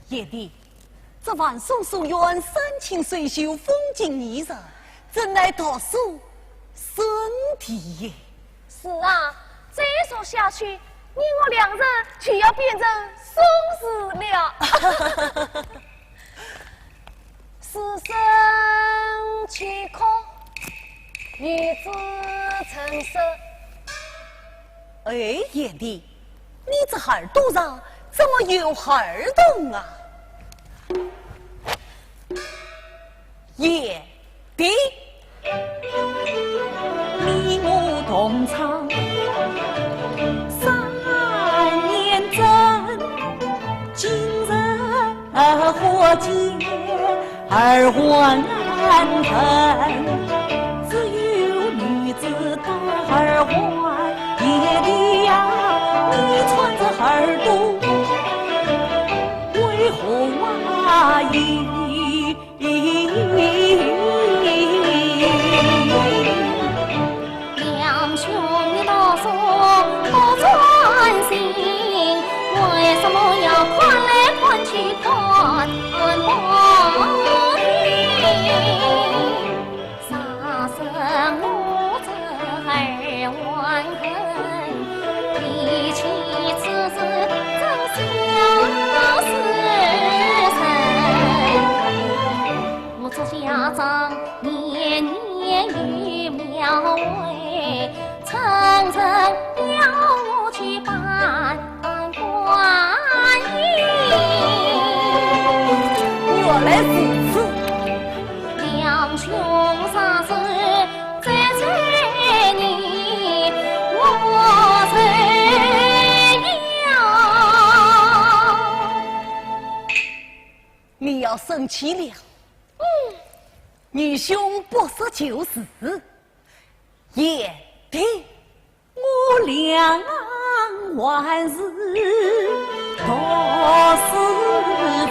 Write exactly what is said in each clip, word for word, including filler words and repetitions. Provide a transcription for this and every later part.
贤弟，这万松书院山清水秀，风景宜人，怎奈读书生地也。是啊，再说下去，你我两人就要变成松树了。书生岂可与子成身？哎，贤弟，你这耳朵上怎么有耳洞啊？贤弟。 你我同窗三年整，今日花见二还恨。只有女子戴耳环，贤弟呀，你穿着耳洞，为何啊？ 两兄弟读书不专心，为什么要看来看去看不停？啥人我这耳环 提起此事真相是谁？我祝家庄年年有庙会，春城要我去扮观音。原来如此。 两兄若是再催你，我就要……你要生气了。嗯。女兄不说就是。贤弟。 我俩还是读书人。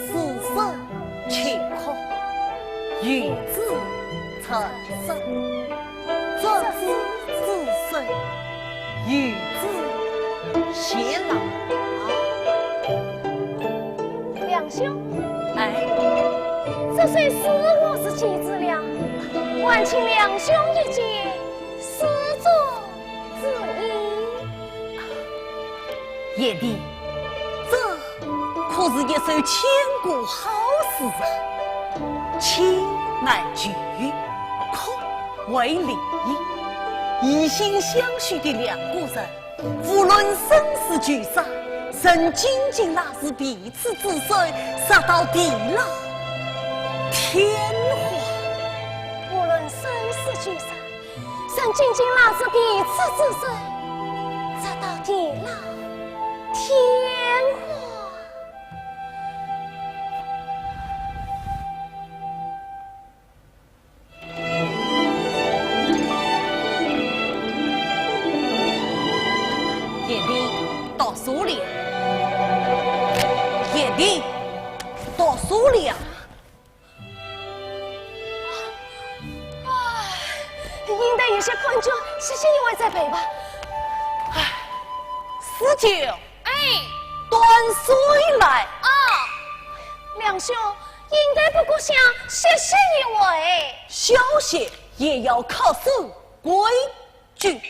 书生岂可与子成身？折子之身，与子偕老。梁兄，哎，这首诗我是记住了，还请梁兄一解诗中之意。贤弟，这 可是一首千古好诗啊！亲难聚，客为邻。以心相许的两个人，无论生死聚散，仍紧紧拉住彼此之手，直到地老天荒。无论生死聚散， 仍紧紧拉住彼此之手，直到地老天荒。贤弟，读书了。贤弟，读书了。 唉，应该有些困倦，歇歇一会再陪吧。唉，四九。哎。端水来。啊。梁兄，应该不过想歇歇一会。小歇也要恪守规矩。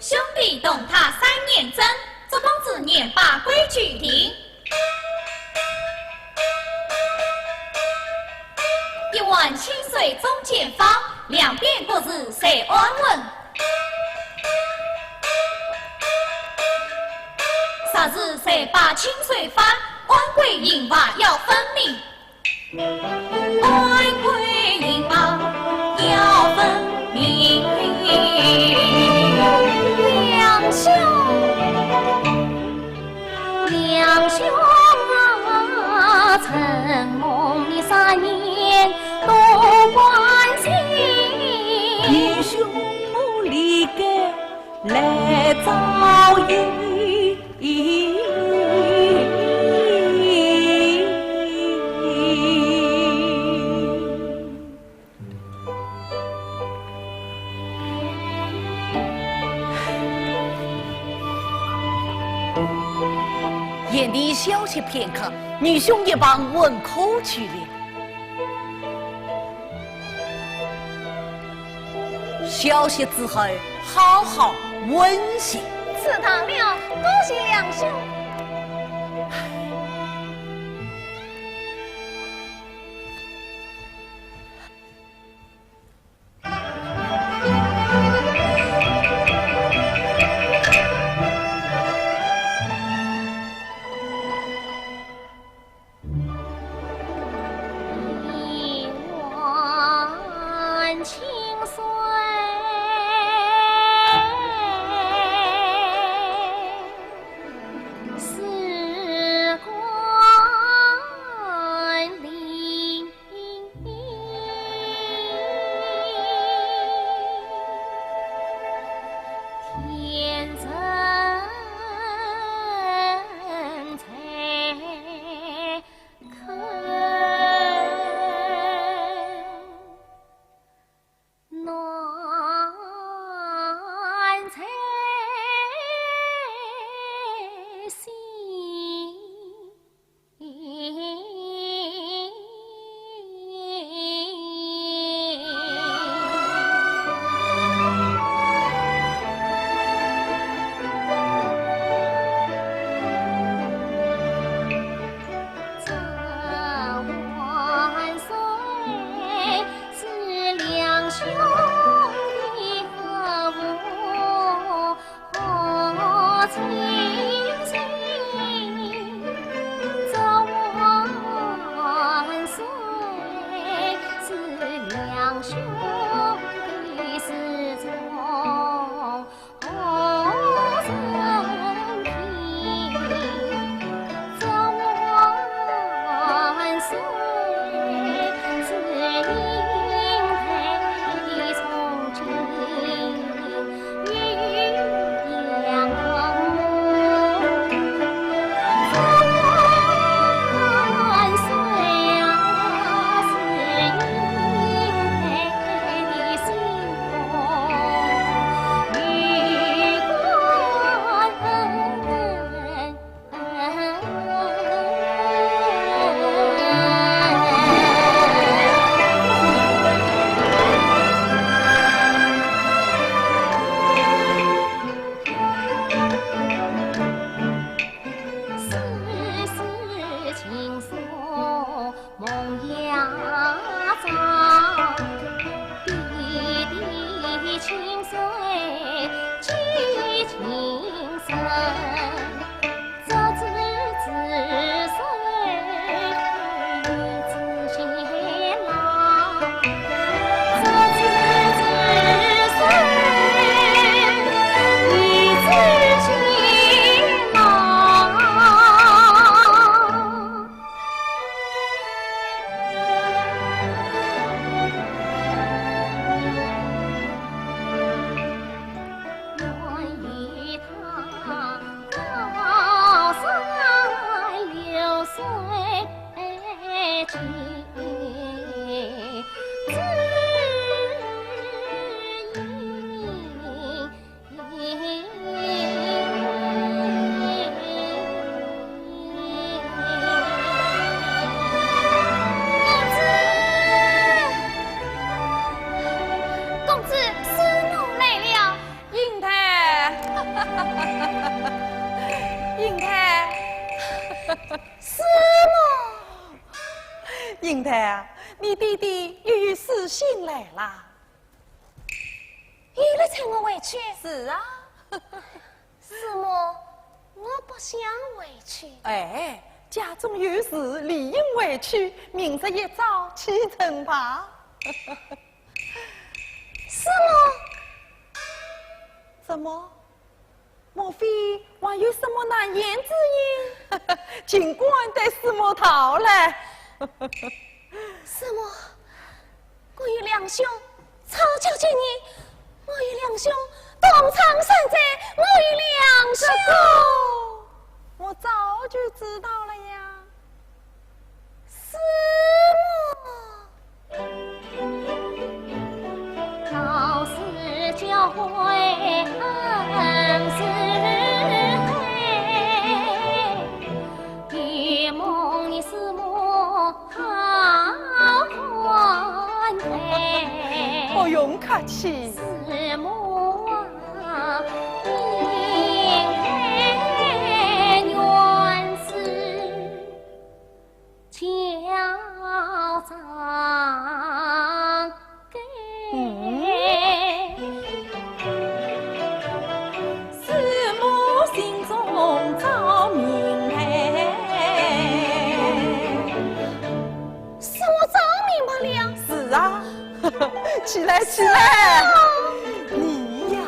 兄弟同他三年整，祝公子年把规矩定。一碗清水中间放，两边各自侪安稳。霎时才把清水翻，官规刑罚要分明。官规刑罚要分明。梁兄。 梁兄啊，承蒙你三年多关心。愚兄我理该来招应。 贤弟小息片刻，愚兄一旁问可去了。小息之后，好好问些。知道了，多谢梁兄。 公子，公子，师母来了。英台，英台。师母。英台啊，你爹爹又有书信来了。你来催我回去？是啊。师母，我不想回去。哎，家中有事，理应回去，明日一早启程吧。师母，怎么？ 莫非还有什么难言之隐？尽管对师母道来。师母，我与梁兄吵架几年，我与梁兄同床三载，我与梁兄。这个我早就知道了呀。 师母。不用客气。嗯。师母着迷不了。是啊，起来，起来。你呀。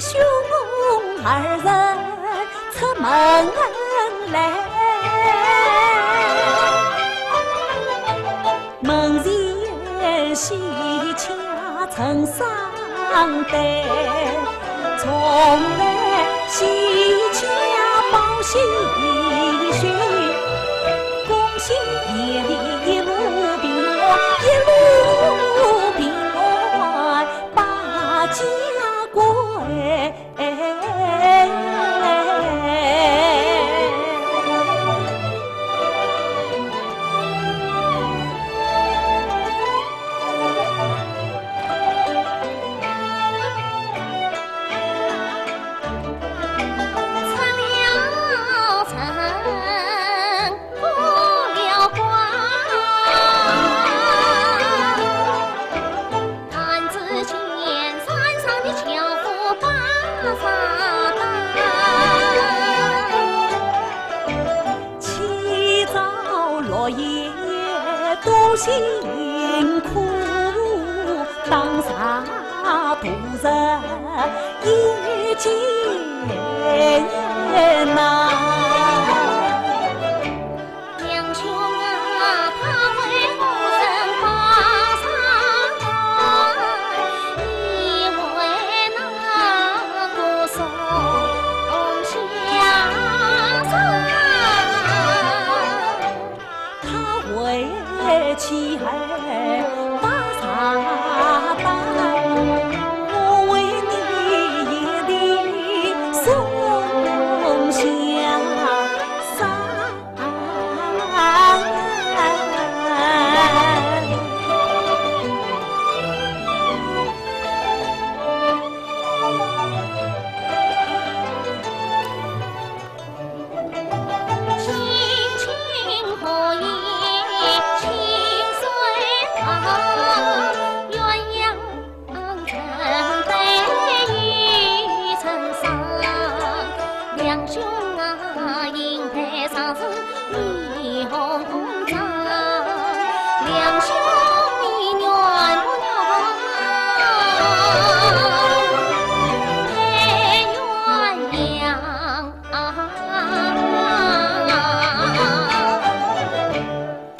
兄二人出门来，门前喜鹊成双对，从来喜鹊报喜讯，恭喜爷爷一路平安，一路平安。 把家归。起早落夜多辛苦，当上大人 一见呐。两兄啊，他为何人把山难？因为那个宋江山。 他为妻儿把茶担，我为你也的松香山。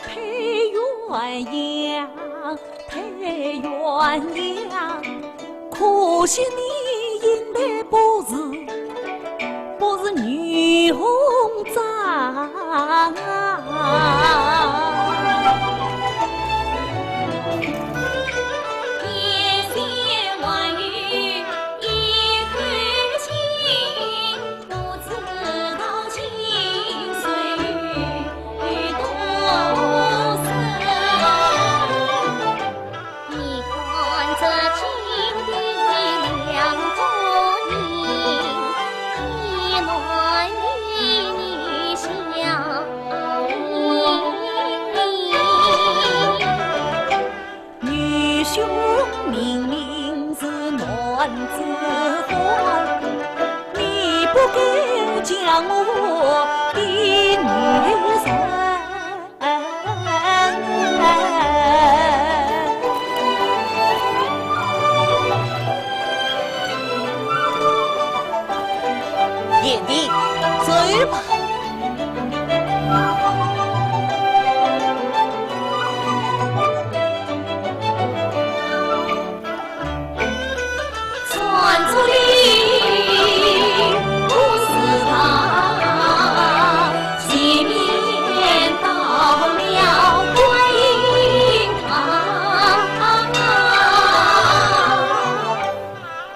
配鸳鸯，配鸳鸯，可惜你饮的不是，不是女红妆。 女兄明明是男子汉，你不该将我比女人。贤弟，走吧。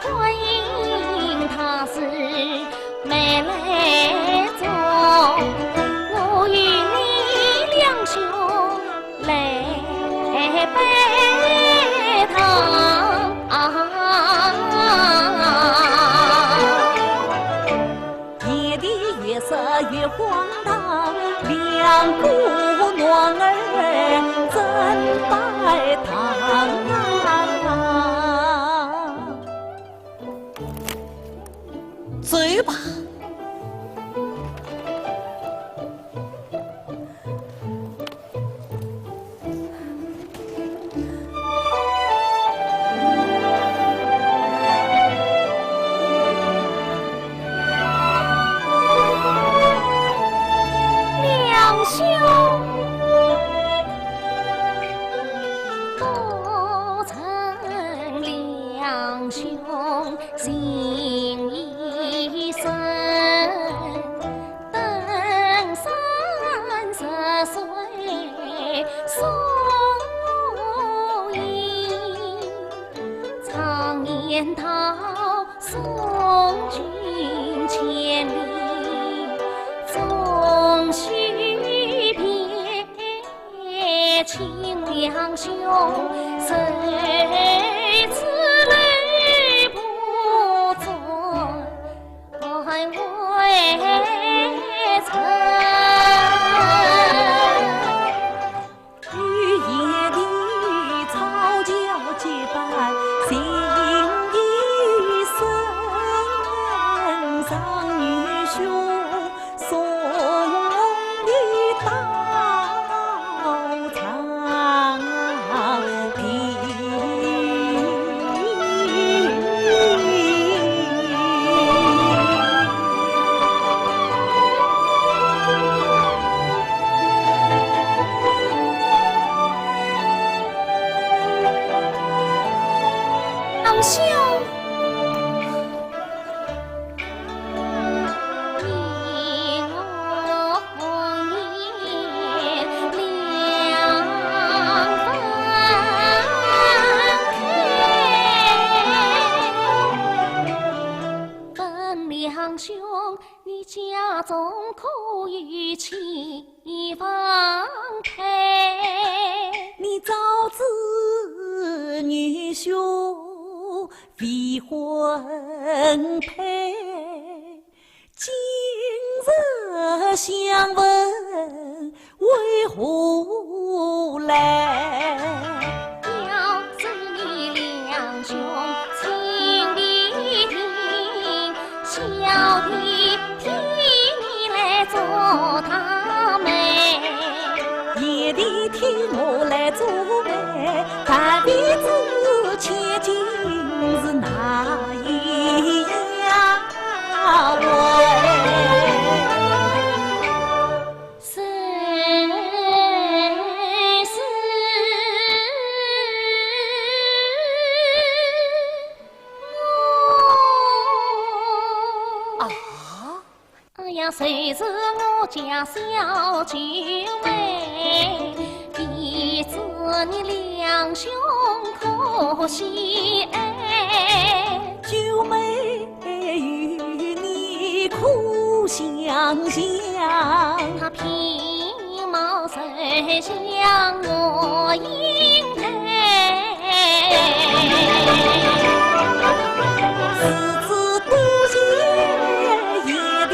观音她是眉来中，我与你两兄来拜堂。夜的月色越荒唐，两个男儿正拜堂啊。 走吧。情意深，登山涉水送行，常言道送君千里，终须别。 亲两兄，谁知泪不转回程。与夜的草桥结伴，情意深，常与兄 送你到长亭。本良兄，你家中可有妻房配？你早知女兄未婚配， 今日相问为何来？表示你良兄请的定，小弟替你来做大媒。贤弟替我来做媒，但不知千金是哪一样？ 啊？哎呀，谁是我家小九妹？比作你良兄可惜哎。九妹 与你可相像？他品貌甚像我英台。是子多谢贤弟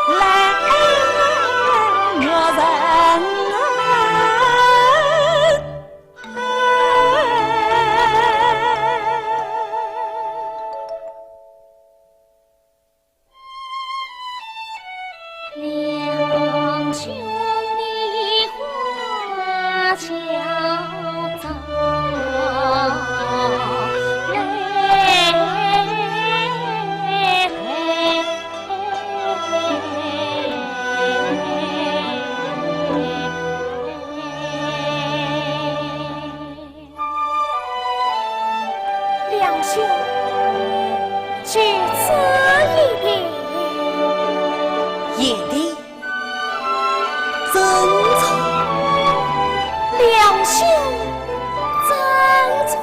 来育人。 两兄弟花轿早来。两兄，就此一别。贤弟，珍重。两兄，珍重。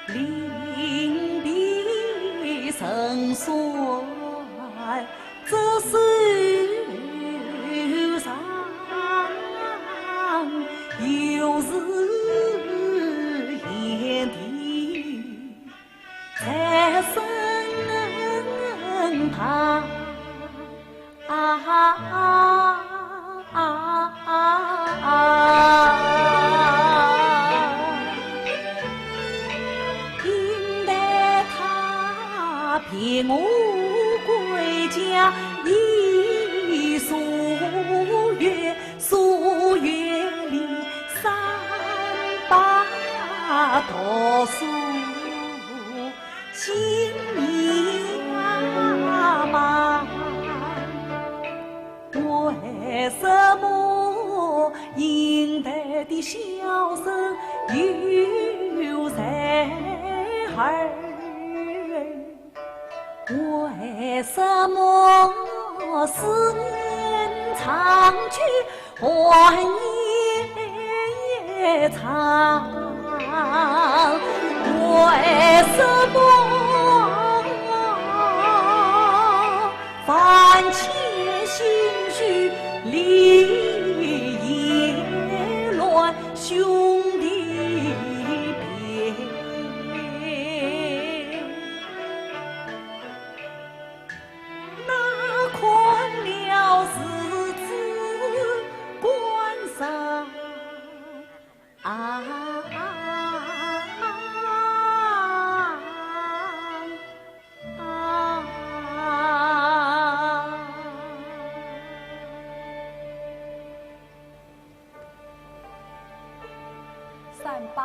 临别成双，执手相望，犹如燕蝶在身旁。 啊，因待他别我归家，已数月，数月里三把读书 心迷茫茫，为什么应得的笑声又在耳？为什么思念长久 寒夜长，为什么万千心绪里也乱兄弟别？ 那看了日子关上啊。三伯。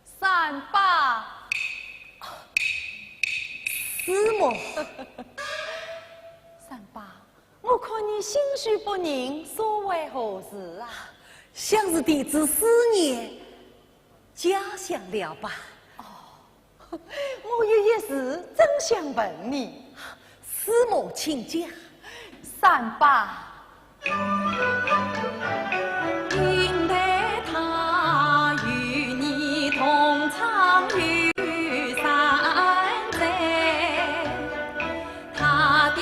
三伯。师母。三伯，我看你心绪不宁，所为何事啊？想是弟子思念家乡了吧？哦，我有一事真想问你。师母，请讲。三伯， 因待他与你同窗有三载，他的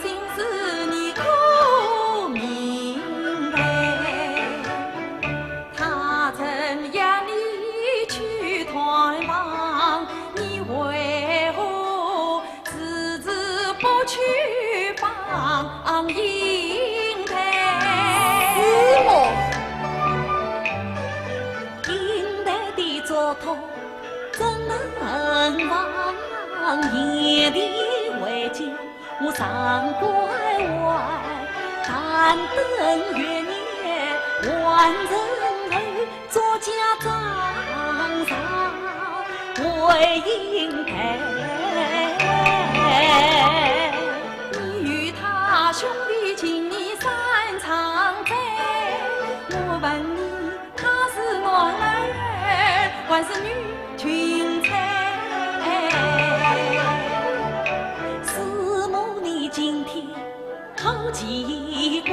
心事你可明白？他曾约你去探望，你为何 迟迟不去访英台。师母。英台的嘱托怎能忘？夜里回家我常关怀，但等月夜还人后， 作嫁妆上回英台。你与他兄弟情谊三常在，我问你，他是男儿还是女裙钗？师母，你今天 好奇怪，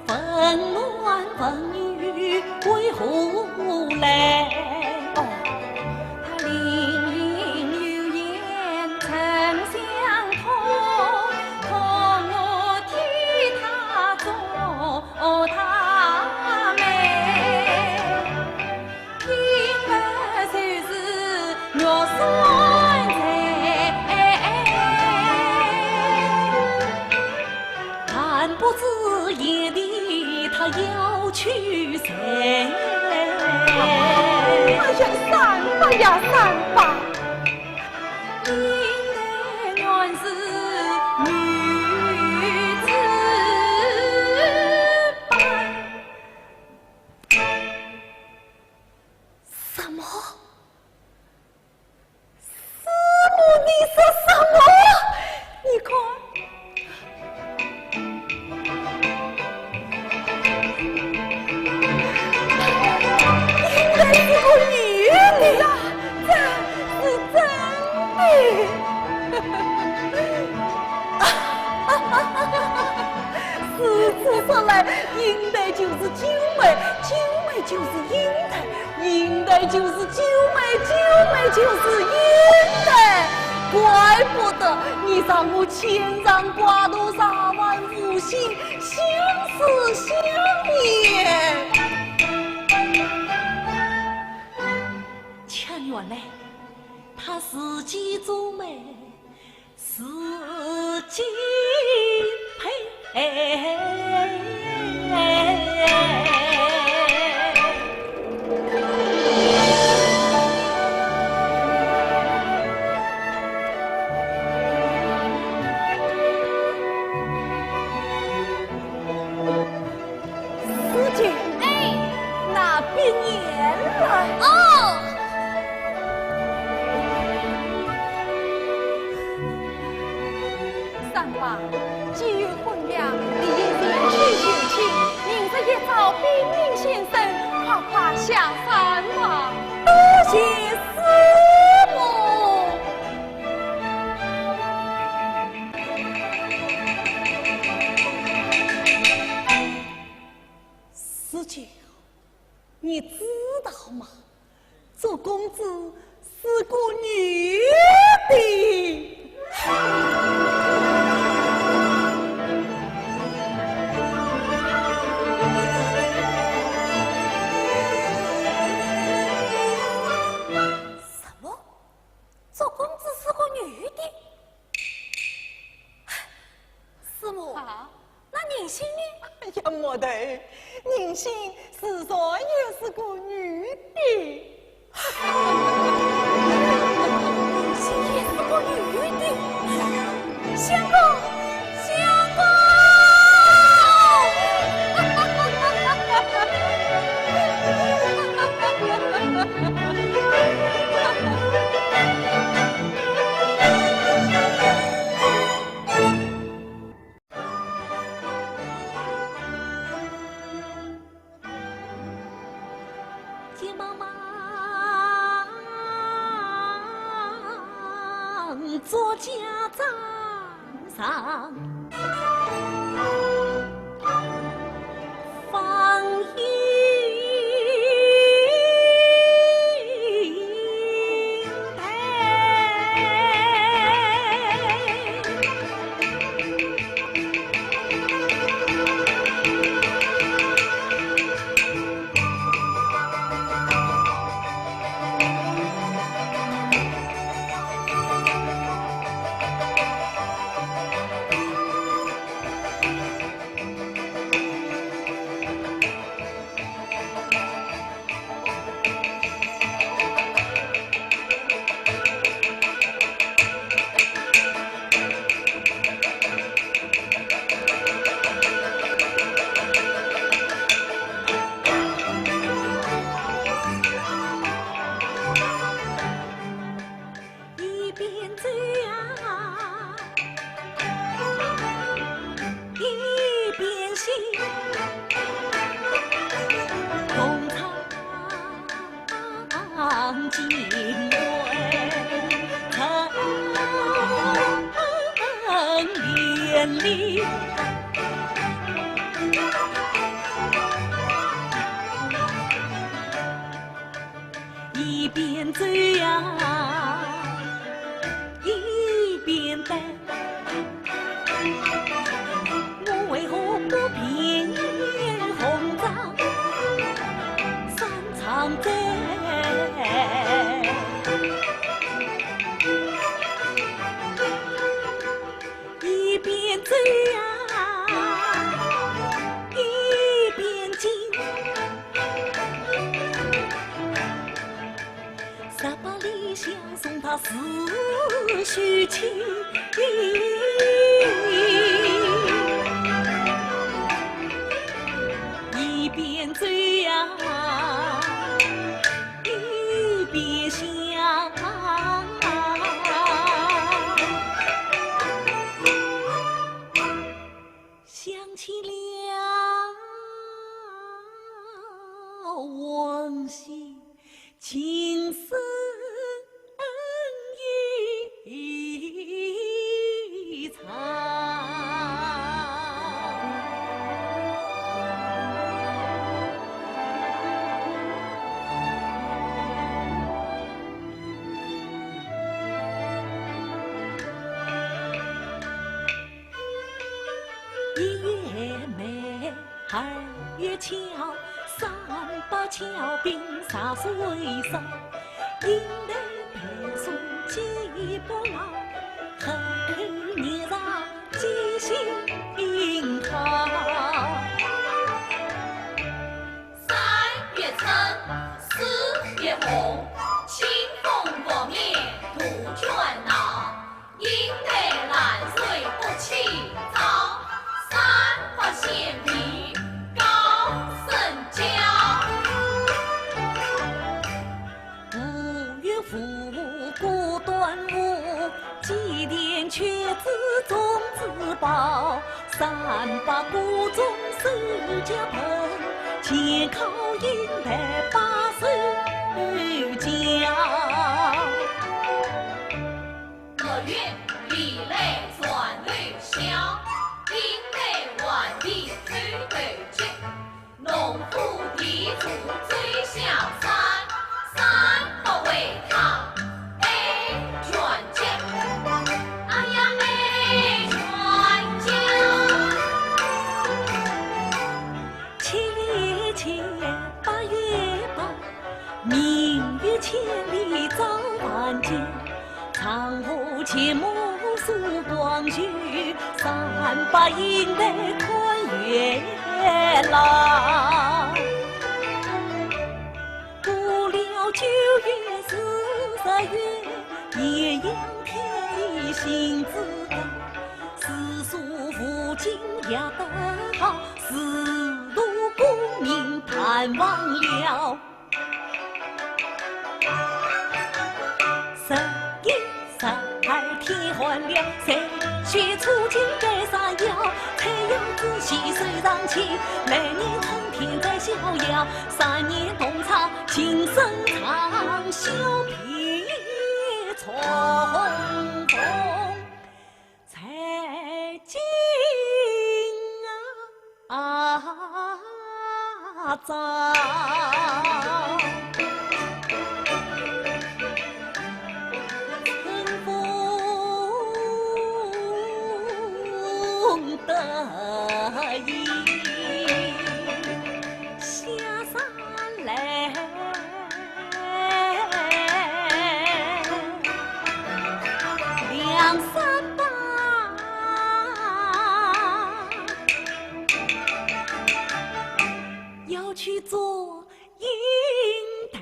问男问女为何来？哦，他另有言曾相托，托我替他做他媒。 今日就是玉山财，但不知夜里他要娶谁。哎呀，三伯呀，三伯！英台原是女子班。 什么？师母，你说什么？你看，英台是个女的呀，这是真的。 如此说来，英台就是九妹，九妹就是英台，英台就是九妹，九妹就是冤枉，怪不得你让我牵肠挂肚，夜饭无心，心思相连。却原来她自己做媒， 自己配。师姐，哎，拿笔研来。哦。三伯，既有婚约，理应前去求亲，明日一早禀明先生，快快下山吧。多谢师母。 师姐，你知道吗？祝公子是个女的。什么？祝公子是个女的？ 师母，啊？那宁信呢？哎呀，木头，宁信自然也是个女的。宁信也是个女的？相公，相公！ 急忙忙做嫁妆上。 一边走啊，一边行，红尘尽归尘远离。 一边走呀，一边等。我为何不凭红掌三丈高？一边走呀，一边进。 十八里香送她四许亲，一边走呀，一边想。 想起了往昔，情深意长。月桥，三把桥兵啥水上，引得白送几百老，恨苦年上几心好。三月春，四月红，清风拂面杜鹃闹。 引得兰水不起早，三八先避高声叫。五月五谷端午，祭奠屈指粽子包，三八锅中守家盆，健康引得百寿叫。 六月里来船头小，引得外地走得急。农夫提锄追小山，三八为他挨拳脚。哎呀，挨拳脚。七月七，八月八， 明月千里早饭前，唱和切莫数光绪，三八迎来看月老。过了九月四十月，艳阳天里星子高，四书五经也得好，四路功名盼望了。 十一、十二天寒了，三雪初晴盖山腰，太阳仔细升上去，来年春天再逍遥，三年冬藏琴声长，小便重逢。 在今啊朝，春风得意下山来。 梁山伯要去做英台。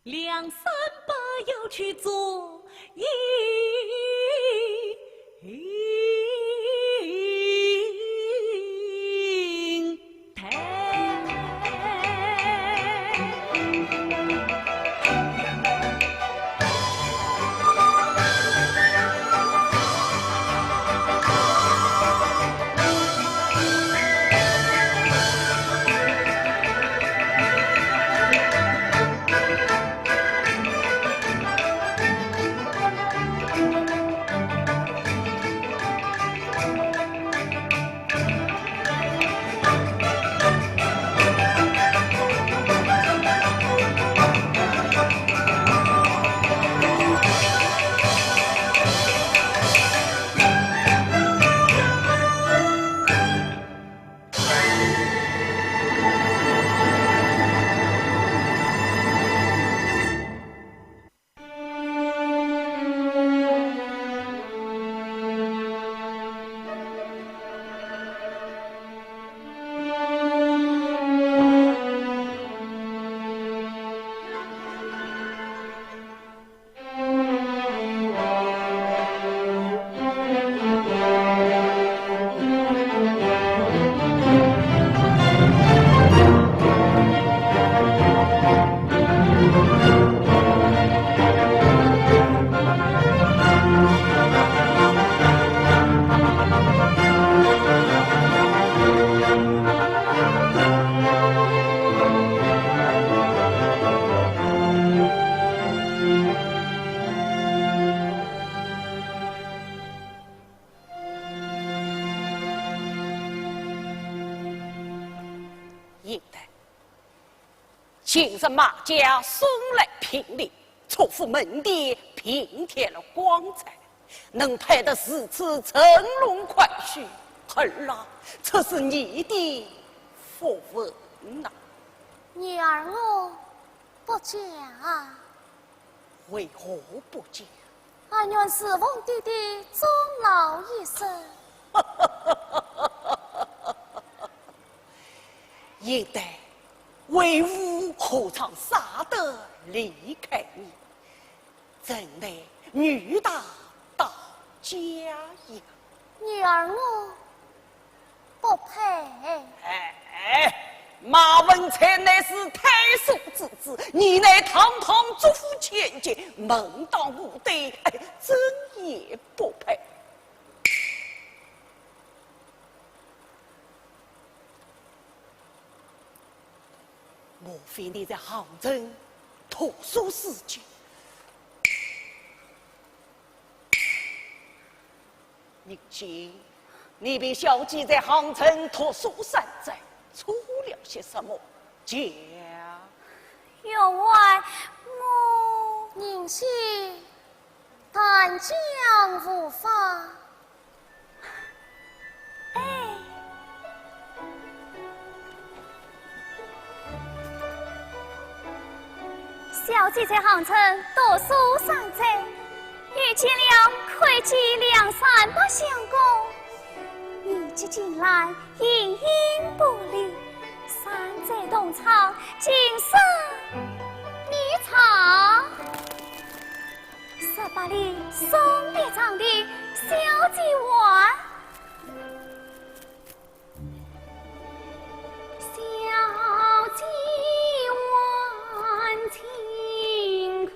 梁山伯要去做英台。今日马家送来聘礼，祝福门第平添了光彩，能配得如此乘龙快婿，儿啊，这是你的福分呐。女儿我不嫁。为何不嫁？儿愿侍奉爹爹终老一生。 应当为父何尝舍得离开你，怎奈女大当嫁呀。女儿我不配。哎，马文才乃是太叔之子，你乃堂堂祝福千金，门当户对，哎，真也不配。 莫非你在杭州读书时节？明镜，你陪小姐在杭州读书三载，做了些什么？讲。员外，我……宁熙，但讲无妨。 哎，小姐在杭州读书三载，遇见了会稽梁山伯相公，年纪轻来，形影不离，三载同窗，今生你尝。 十八里送别场的小姐还。小姐还，请看。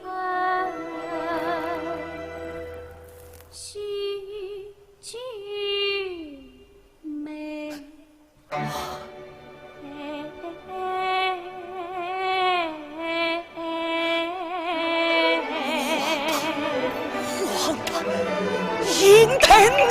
王八，应待你！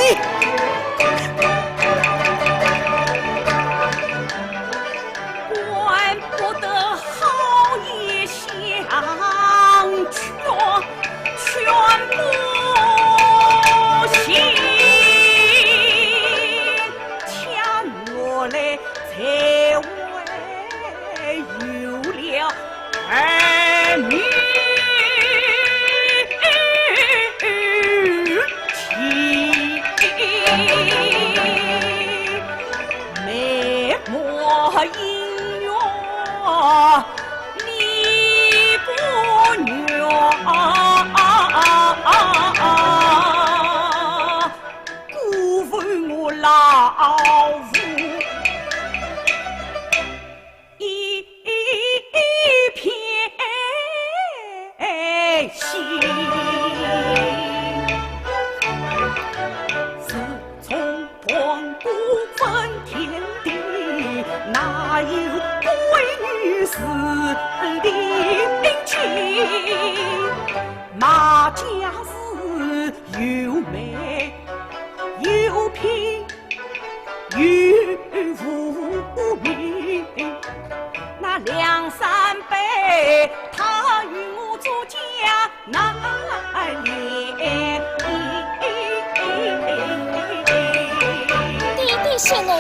爹爹息怒，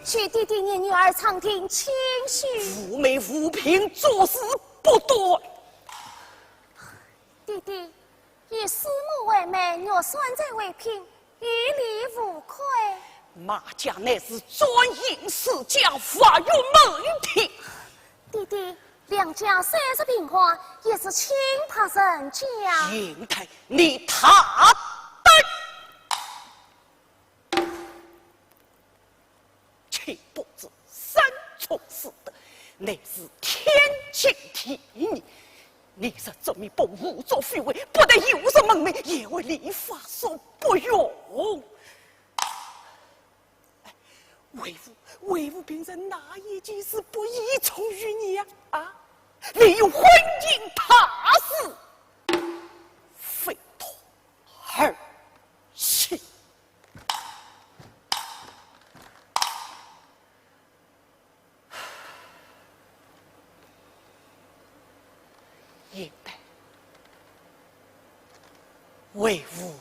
求爹爹念女儿长亭清醒。无媒无聘，作死不得。爹爹，以师母为媒，玉扇簪为聘， 于理无亏。马家乃是簪缨世家，法院门庭。爹爹，两家虽是平花，也是清白人家。应待你大胆！ 岂不知三从四德，乃是天经地义。你若执迷不悟，胡作非为，不但有失门楣，也会理发所不容。哎，为父，为父平生哪一件事不倚从于你呀？啊，唯有婚姻大事，非同儿戏。为父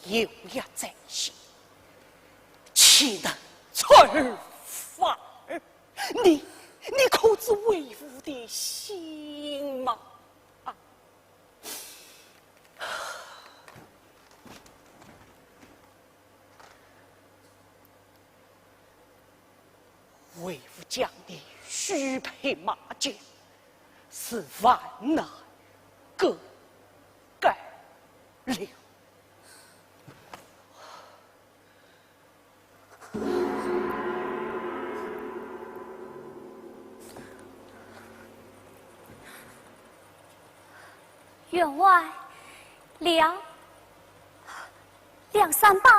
有约在先，岂能出尔反尔？你，你可知为父的心吗？啊！为父将你许配马家，是万难个 改了。员外，梁，梁山伯，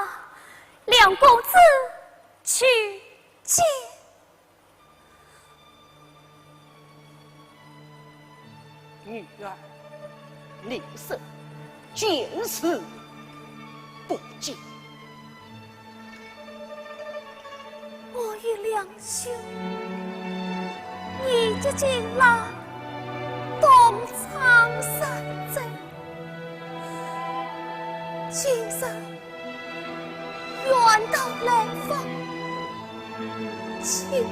梁公子，去见。 女儿，你是见死不救。我与梁兄，你这情郎同窗山水，今日远道来访，请